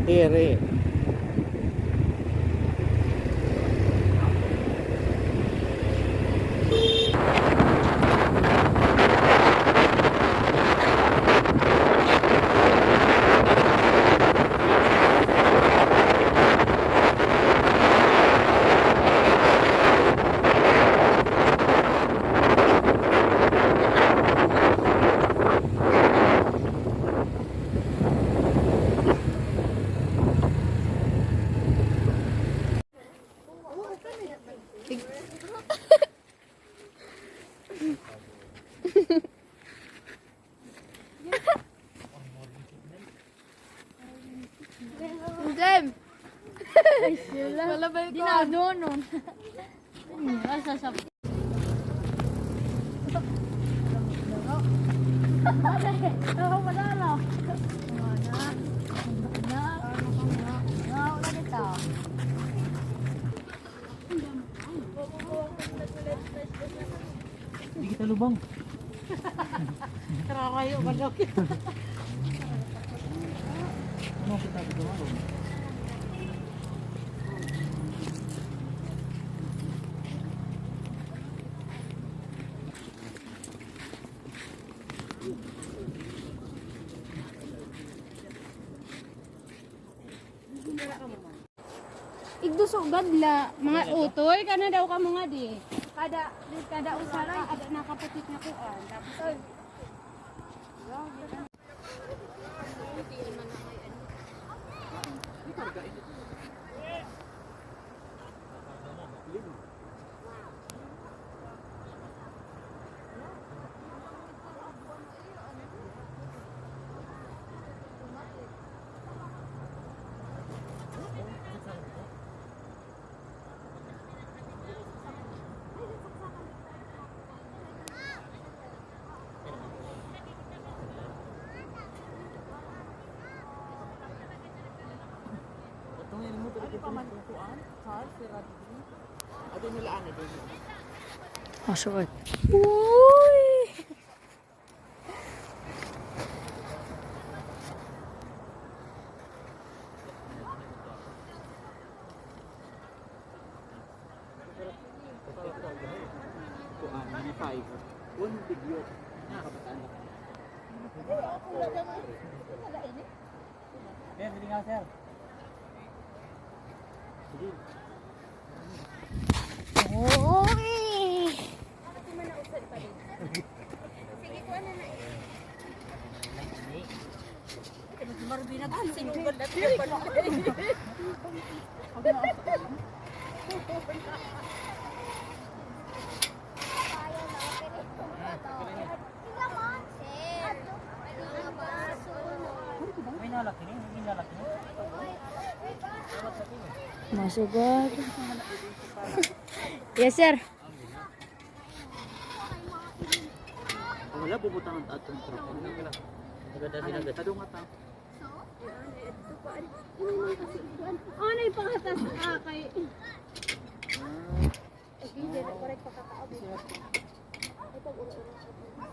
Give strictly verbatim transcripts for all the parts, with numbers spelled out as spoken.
Kiri. Jim! Wala ba ito? Di na doon. Asa sa Di kita lubang. Kararayo ba daw kita? Ano kita dito, ano? Igduso gad la, mga utoy, kana daw kamo nga di. Kada, kada usa ra, ada nakaputik nga kuan. Tapos, Masuk, eh. Uy! Kuan, mga five. One video. Mga kabataan na kami. Sir, dili nga, sir. Sige. Oy! Sige, kuha na na. Marvin, nagsinugan na siya. Masugot. Yes, sir. Wala, bubutangan ta atong truck. Maganda sila, ano, guys. Kadungat ta. Ah, na yung pangatas. Ah, kay... Sige, dili ko rin pakakaabot. Ay, pag ura-ura.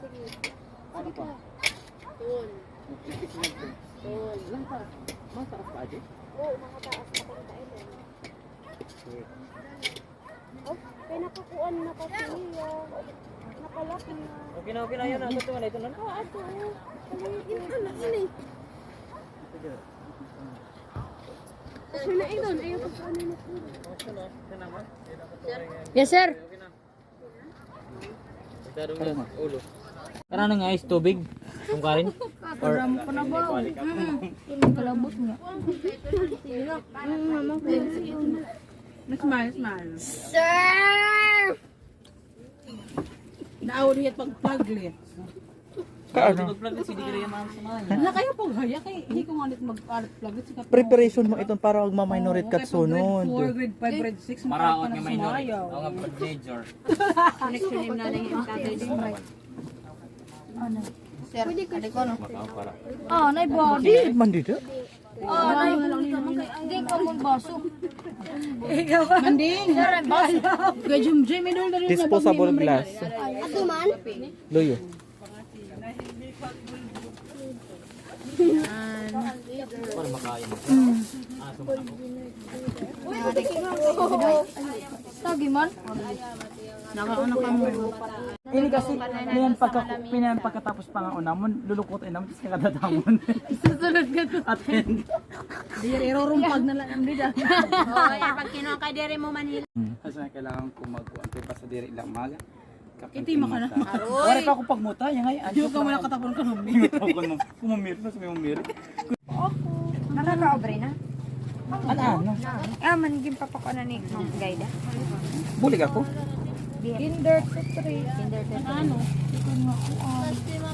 Sige. Ano pa? Doon. Doon. Ilang taas? Mataas pa, Ate? Oo, mga taas. Makakita ito. Oh, kay nakakuan na kasi niya. Nakalak na. Okay na, okay na, yun. Ito, ito, ito, ito. Ah, ito. Ito na, ini. Kasi na, ito, ayaw ko sa ano na ito. Yes, sir. Ulo. Kana nga ice tubig? Kung karin? Or... Kalabot niya. Smile, smile. Sir! Naawal hiya pagpaglit. Kaano? Pagpaglit, sige, kaya mga sumaya. Wala kayo paghaya kay, hindi ko nga ulit mag-alat paglit. Preparation mo iton para magmaminorit ka sunod. Grade four, grade five, grade six, maraot nga minor. Ako nga major. Connection ni nanay yung tatay din. Ano? Sir, pwede ko, no? Oh, nay, body. Di man dito. Oh, nay, di ko mong baso. Manding. Sir, ang baso. Disposable glass. Ato man? Luyo. Para makain. Mm. Tagi man. Nakauna ka mo. Ini kasi, niyan pagka-, niyan pagkatapos pangaon namon, lulukutin namon, tas kakadadamon. Susunod ka to. Attend. Diri, irurumpag na lang ang bida. Oo, yan. Pag kinuha ka, diri mo Manila. Kasi kailangan ko magkuha, pero basta diri lang maga. Iti mo ka na. Aroy. Wala pa ako pagmuta, yan ay, di ka mo nakatapon ka, mami. Kumamir na sa may mami. Nakakaobre na. Ano, ano? Ah, man, ginpapakuha na ni Ma'am Gaida. Bulig ako? Kinder to three. Kinder to three. Ano?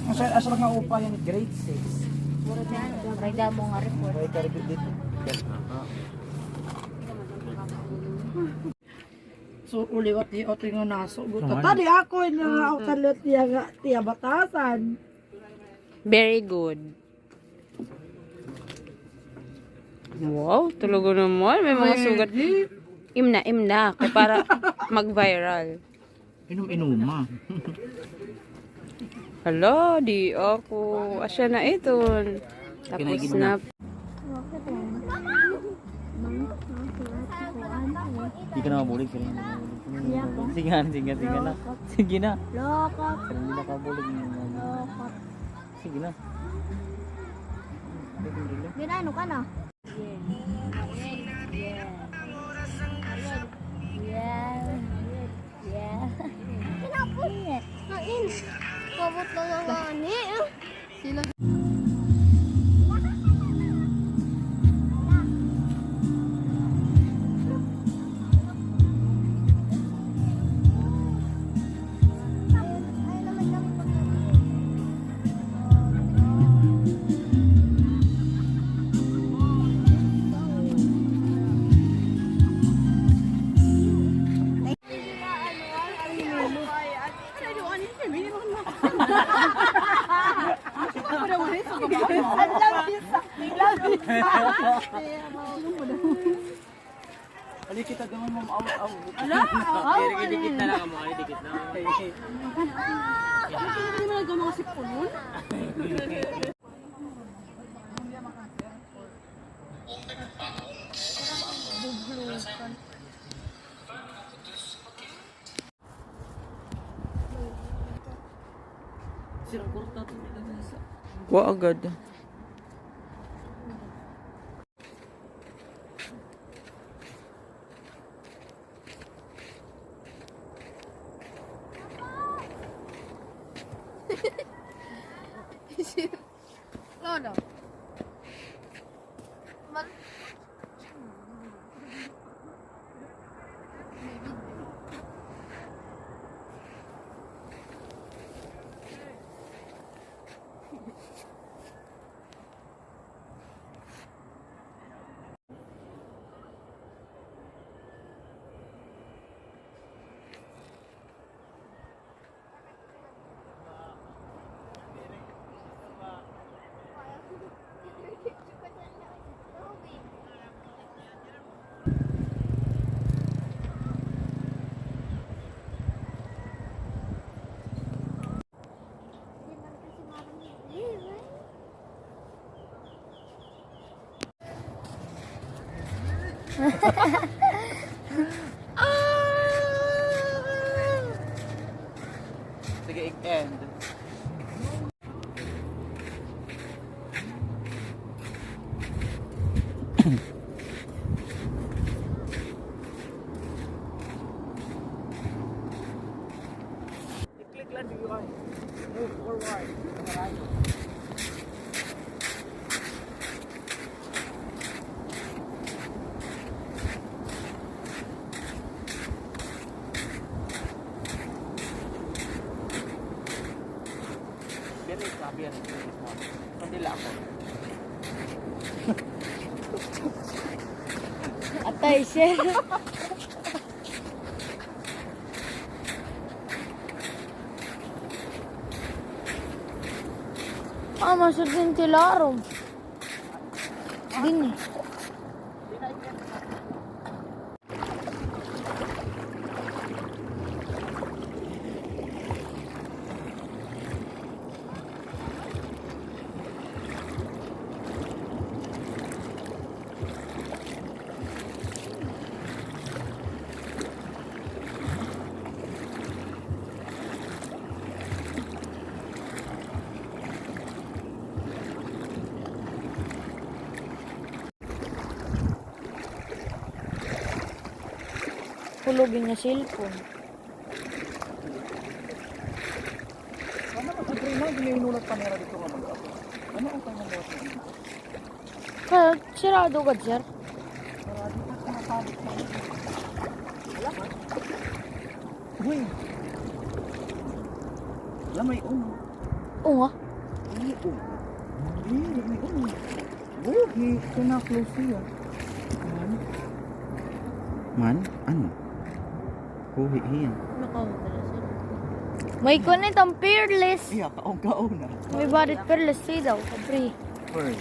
Asa, asa lang nga upa yan, grade six. Reda mo nga report. Ay, karibid dito. So, uliwat di oto nga naso. Tadi ako na ako kalit tiya nga, tiya batasan. Very good. Wow, talaga naman. May mga sugat. Imna, imna. Kay para mag-viral. Inom-inoma. Hala, di ako. Asya na iton. Tapos na. Di ka na mabulig, sir. Sige na, sige na, sige na. Sige na. Sir, hindi na ka bulig. Sige na. Ginano ka na? Yeah. Yeah. Yeah. Kinapot. Kain. Pabot na nga gani. Sila. Ang labis, ang labis. Ali kita doon, ma'am. Aw, aw. Ala, aw, dikit na lang mo, ali, dikit na. Ano ba yung mga sipon? Wa agad. Lolo. Sige, i-end. I-click lang, di ba? Move forward. Diri, sabi yan. Kandila ako. Atay, sir. Ah, masud din ti larom. Din eh. Kulog niya cellphone. Ano, Adriana, ginahinulat pa nira dito nga mag-apo. Ano ang kanyang buhat na ano? Ka-, sirado gad, sir. Uy! Lamay, oh. Oo nga. Ay, oh. Ay, lamay, oh. Uy, hi-, ito na, close siya. Man? Man? Ano? Kuhi, hiyan. May kunit ang Peerless. Iya, kaon-kaon na. May barit Peerless, sidaw, kapre. Pearl.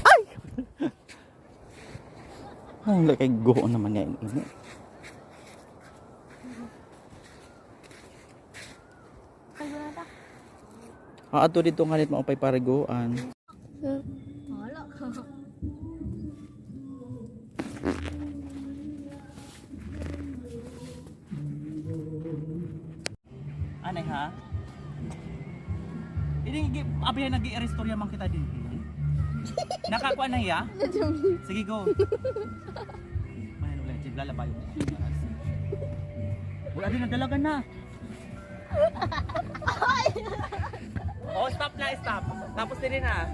Ay! Ay, lakay guho naman nga ini. Ah, ato dito nga nit maupay pariguan. Anay, ha? Ini, gi-, abi na, nag-iiristorya man kita din. Nakakuha na hiya? Sige, go. Mayan ulit, sige, lalabay. Wala din, nagdalagan na. Oh, stop na, stop. Tapos diri na.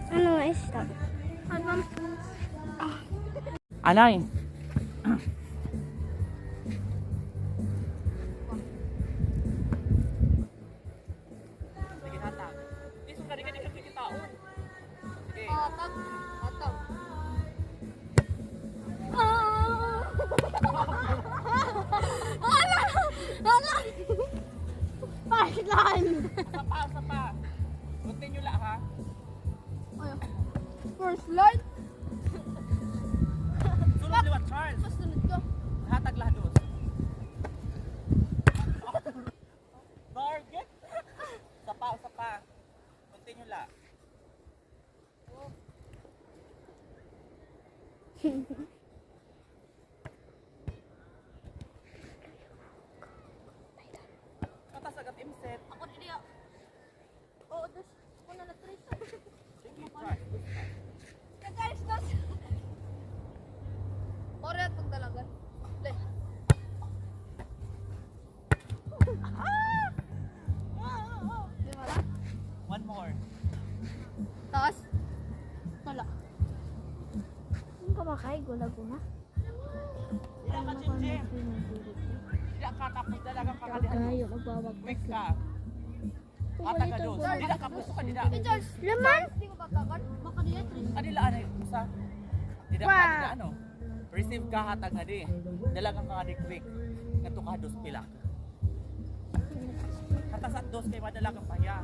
Ano, stop? Ano? Anay. Sige, hatag. Isun ka, di ka, di ka, di ka taon. Sige. Hatag. Hatag. Ah! Hala! Hala! First line! Isa pa, isa pa. Continue la, ha? Ay, first line? Sunod liwat, Charles. Mas sunod ko. Hatag la, dos. Target. Isa pa, isa pa. Continue la. Katas agad imset. Ako dili, ah. Oo, dos. Ako na na, tres. Sige, try. Kagalis, dos. Ore, pagdalagan. Le. Ah! Di ba lang? One more. Taas. Wala. Ano ka ba kay gulago na? Dida ka, Jim Jim. Dida ka, tapos dalagan ka kadihan. Kayo, magbabag. Quick ka. Hatag ka, dos. Dida ka, puso ka, dida. Laman? Di ko pagkakan. Baka dida, tres. Ah, dila, ano, usa. Dida ka, dida, ano? Receive ka, hatag ngadi. Dalagan ka ngadi, quick. Ngadto ka, dos, pila. Katas at dos kay madala ka pa hiya.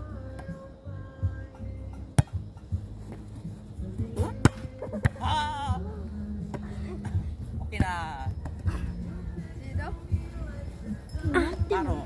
Ah! Okay na. Sino? Paro.